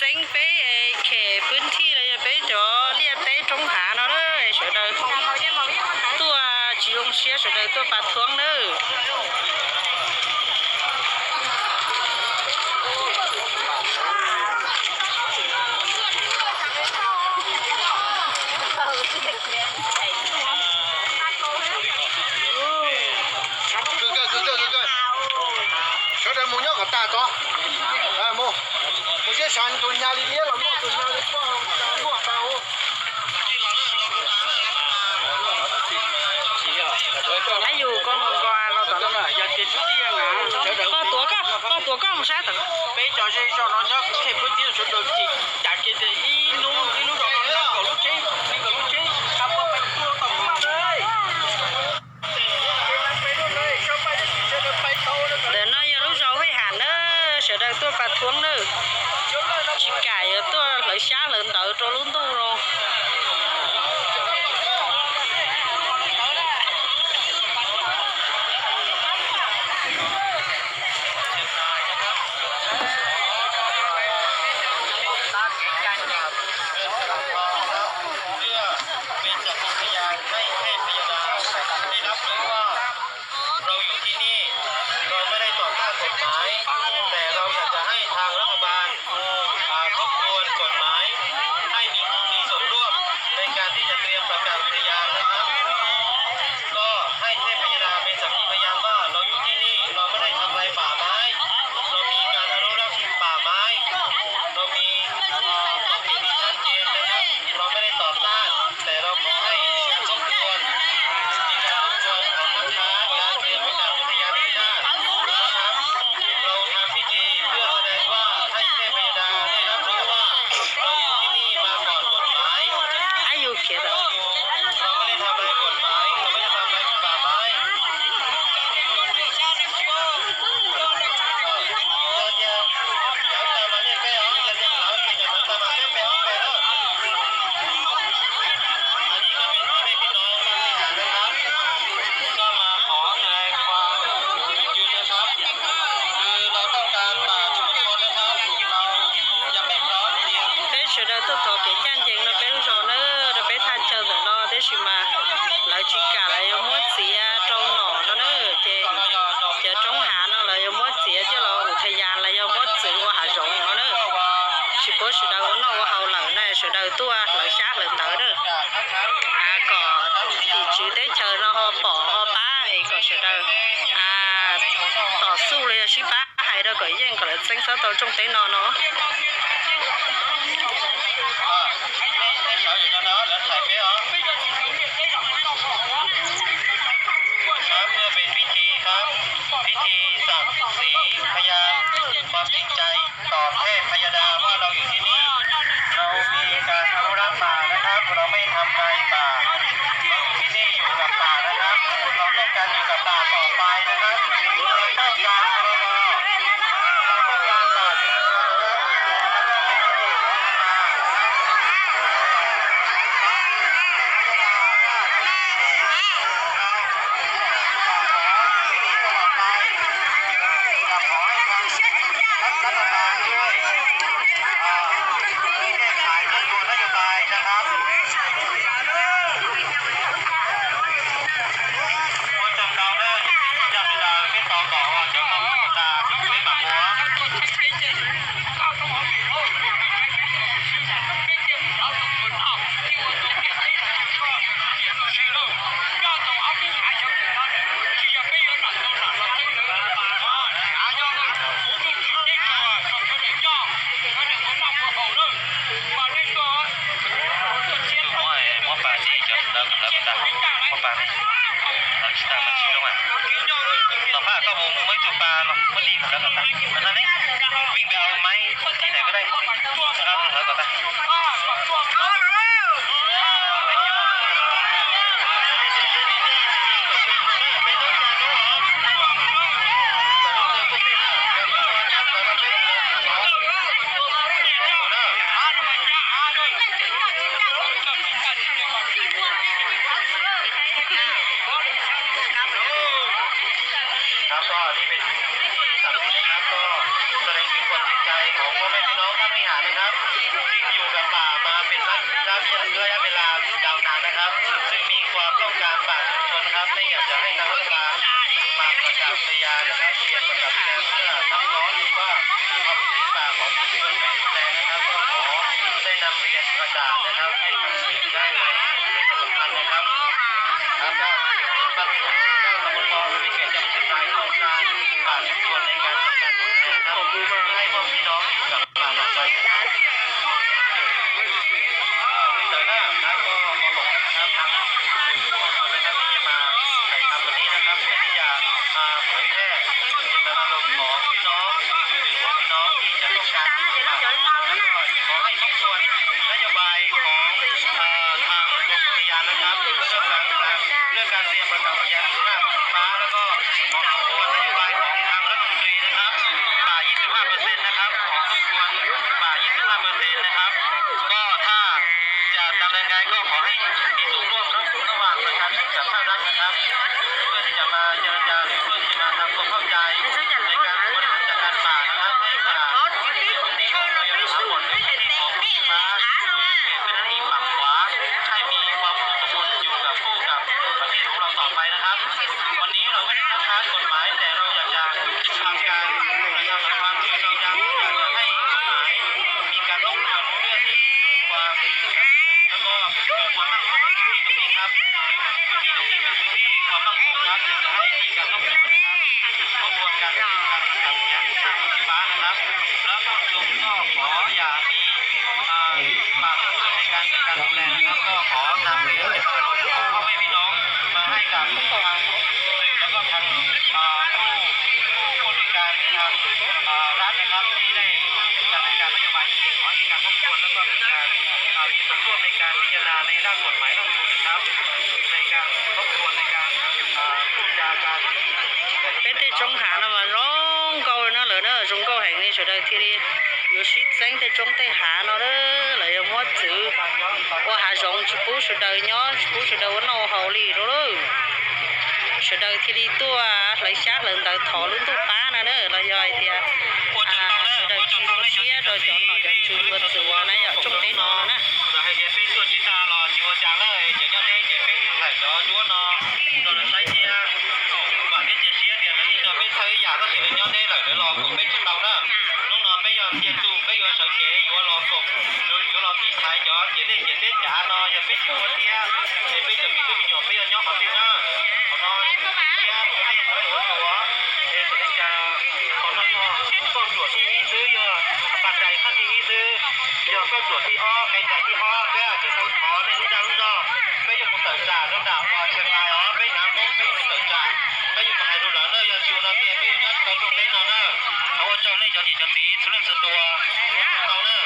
Teeb peb khes pwb thij los yog peb cov liaj teb roob hav no na, sawv daws tuaj tsis zoo siab, sawv daws tuaj pas thuab nawb. Sawv daws mus nyob kom tag tso. Mus, mus siab sas tus nyab li liab los muaj tus nyab li poj muaj tau. Yus koj nkaus los tom no, koj tuav koj, koj tuav koj mus sab tod. Peb cov zej zog no nyob khes pub tiab sawv daws ces cas kiag tias ib hnub ib hnub zoo kaum lub tsheb, kaum lub tsheb, ntawm no yog lub zos Hej Ham na, sawv daws tuaj pas thuab na, tsis kam yuav tuaj hlawv xyab hlawv ntawv rau lub ntuj no. พื่อเป็นสักขีพยานให้เทพพยดาได้รับรู้ว่าเราอยู่ที่นี่ เราไม่ได้ต่อต้านกฎหมาย แต่เราอยากจะให้ทางรัฐบาล อ่า ทบทวนกฎหมายให้มีมีส่วนร่วมในการที่จะเตรียมประกาศอุทยานนะครับ ก็ให้เทพพยดาเป็นสักขีพยานว่าเราอยู่ที่นี่ เราไม่ได้ทำลายป่าไม้ เรามีการอนุรักษ์ป่าไม้ เรามีเอ่อกฎเกณฑ์ที่ชัดเจนนะครับ เราไม่ได้ต่อต้าน แต่เราขอให้มีการทบทวน มีการทบทวนของน้ำค้างการเตรียมประกาศอุทยานแห่งชาตินะครับ เราทำพิธีเพื่อแสดงว่าให้เทพยดาได้รับรู้ว่าเราอยู่ที่นี่มาก่อนกฎหมาย Ai yus khiav tawm? เราไม่ได้ทำลายกฎหมาย เราไม่ได้ทำลายป่าไม้ อันนี้ก็เป็นพ่อแม่พี่น้องบ้านวิหารนะครับ ก็มาขอแสดงความจุ่มยืนนะครับ คือเราต้องการป่าชุมชนนะครับ เรายังไม่พร้อมเตรียม Peb sawv daws tuaj thov kev ncaj ncees rau peb lub zos na, rau peb thaj chaw ntawm no, tab sis mas lawv tsis kam, lawv yuav muab txiav rau nom no na, ces cov roob hav no lawv yuav muab txiav coj los ua thaj yas, lawv yuav muab txiav ua hav zoov no na. Tsis pub sawv daws ua noj ua haus lawm na, sawv daws tuaj hlawv xyab hlawv ntawv na. Kom tim tswv teb chaws no ho pom ho pab es kom sawv daws tom xuj los yog sib pab hais rau kom yeej kom lawv txeeb txhob tau rooj teb no no. Ua ntej no lawv thaiv peb os. ครับ เพื่อเป็นพิธีครับ พิธีศักดิ์ศรีพยานความจริงใจต่อเทพพยดาว่าเราอยู่ที่นี่ เรามีการอนุรักษ์ป่านะครับ เราไม่ทำลายป่า เราอยู่ที่นี่อยู่กับป่านะครับ เราต้องการอยู่กับป่าต่อไปนะครับ เราต้องการ เราต้องการป่า อยากขอให้ทางรัฐบาลช่วยเอ่อแก้ไขทบทวนนโยบายนะครับ Ua tsaug ntau na, yog sawv daws peb tau kom ua cov tau tag peb mam ua. Muab pas tsis cov ntawd kom lawv kom tas, muab pas, lawv tsis tas mas tsis zoo. Tom qab koj mus muab ib tug pas los muab li kom lawv kom tas. Vij Bau Mai, khi này có đây. Lawv kom tas. นะครับก็แสดงถึงความจริงใจของพ่อแม่พี่น้องภาควิหารนะครับซึ่งอยู่กับป่ามาเป็นระยะระยะเวลายาวนานนะครับซึ่งมีความต้องการป่าชุมชนครับและอยากจะให้ทางรัฐบาลมาประกาศพยานนะครับเพื่อทำการเพื่อรับน้องหรือว่าเอาพื้นที่ป่าของชุมชนไปดูแลนะครับก็ขอได้นำเรียนประกาศนะครับให้ทางสื่อได้ประชาสัมพันธ์นะครับ แล้วก็ปัดส่วนการตำบลเป็นเกียรติจำหน่ายโครงการป่าชุมชนในการจัดการดูแลครับเพื่อให้พ่อพี่น้องอยู่กับป่าต่อไปนะครับเจอหน้าครับก็ขอบคุณครับทางทุกคนนะครับที่มาถ่ายทำวันนี้นะครับเพื่อที่จะมาเผยแพร่เจตนารมณ์ของพี่น้องหรือว่าพี่น้องที่จะต้องการป่าแล้วก็ขอให้ทบทวนนโยบายของเอ่อทางกรมอุทยานนะครับเรื่องการเรื่องการเตรียมประกาศพยานสิบห้าฟ้าแล้วก็ ของทบทวนนโยบายของทางรัฐมนตรีนะครับป่า ยี่สิบห้าเปอร์เซ็นต์ นะครับของทบทวนป่า ยี่สิบห้าเปอร์เซ็นต์ นะครับก็ถ้าจะดำเนินการก็ขอให้มีส่วนร่วมระหว่างประชาชนกับภาครัฐนะครับเพื่อที่จะมาเจรจาหรือเพื่อที่จะมาทำความเข้าใจในการบริหารจัดการป่านะครับให้ป่าในพื้นที่ของเราทั้งหมดเป็นพื้นที่ของป่า เป็นหน้าที่ฝั่งขวาให้มีความอุดมสมบูรณ์อยู่กับคู่กับประเทศของเราต่อไปนะครับวันนี้เราไม่ได้คัดค้านกฎหมายแต่เราอยากจะทำการประชาสัมพันธ์คือเราอยากจะให้กฎหมายมีการทบทวนเรื่องความแล้วก็เกิดความมั่นคงในพื้นที่ตรงนี้ครับพื้นที่ตรงนี้เป็นพื้นที่ความมั่นคงครับอยากจะให้มีการทบทวนนะครับทบทวนการเตรียมการจัดการพยานสิบห้าฟ้านะครับแล้วก็ตรงก็ขออย่ามี อ่าฝากเชิญในการจัดการดูแลนะครับก็ขอทางเรียนเชิญพ่อแม่พี่น้องมาให้กับทางสื่อแล้วก็ทางอ่าผู้ผู้ผู้บริการทางอ่ารัฐนะครับที่ได้ดำเนินการนโยบายนี้ขอให้มีการทบทวนแล้วก็มีการอ่ามีส่วนร่วมในการพิจารณาในร่างกฎหมายร่างนูญนะครับในการทบทวนในการอ่าพูดจากัน Peb tej roob hav no mas zoo nkauj no lawm na, zoo nkauj heev li, sawv daws thiaj li yuav sib txeeb tej roob tej hav no lawm, lawv yuav muab txwv ua hav zoov tsis pub sawv daws nyob, tsis pub sawv daws ua noj haus li rau lawm. Sawv daws thiaj li tuaj hlawv xyab hlawv ntawv thov lub ntuj pab no na, los yog hais tias sawv daws tsis ua siab rau cov nom cov tswv ua txwv no na, yog tsoom teb no no na. Hais tias peb tuaj tsis tag los tsis ua cas na, cov nyob deb ces peb txhais cov duab no rau lawv saib thiab. Vam thiab cia siab tias lawv yeej nrog peb txhawb ib yam tab sis lawv nyob deb lawm lawv los koom peb tsis tau na. Hnub no peb yog ntxias tus peb yuav sawv kev yuav los koom, yuav los tiv thaiv cov ciam teb ciam teb cav no yog peb tsis ua thiab, es peb cov me tub me nyuam peb yuav nyob qhov twg na. Qhov no thiab ua nej ua tuav es txawm li cas qhov no yog kauj ruam thib ib xwb, yog pas dais thaj thib ib xwb, yog kauj ruam thib ob qee dais thib ob, peb tseem tau thov nej lub dag lub zog, peb yuav mus tawm tsam rau nram uas Tsheej Lais os, peb hnav Hmoob peb yuav mus tawm tsam, peb yuav mus hais rau lawv na, yog tsis ua no ces peb yuav nyob rau tsoom teb no na. Thov ua tsaug nej cov niam cov txiv txhua leej txhua tus, ua tsaug na.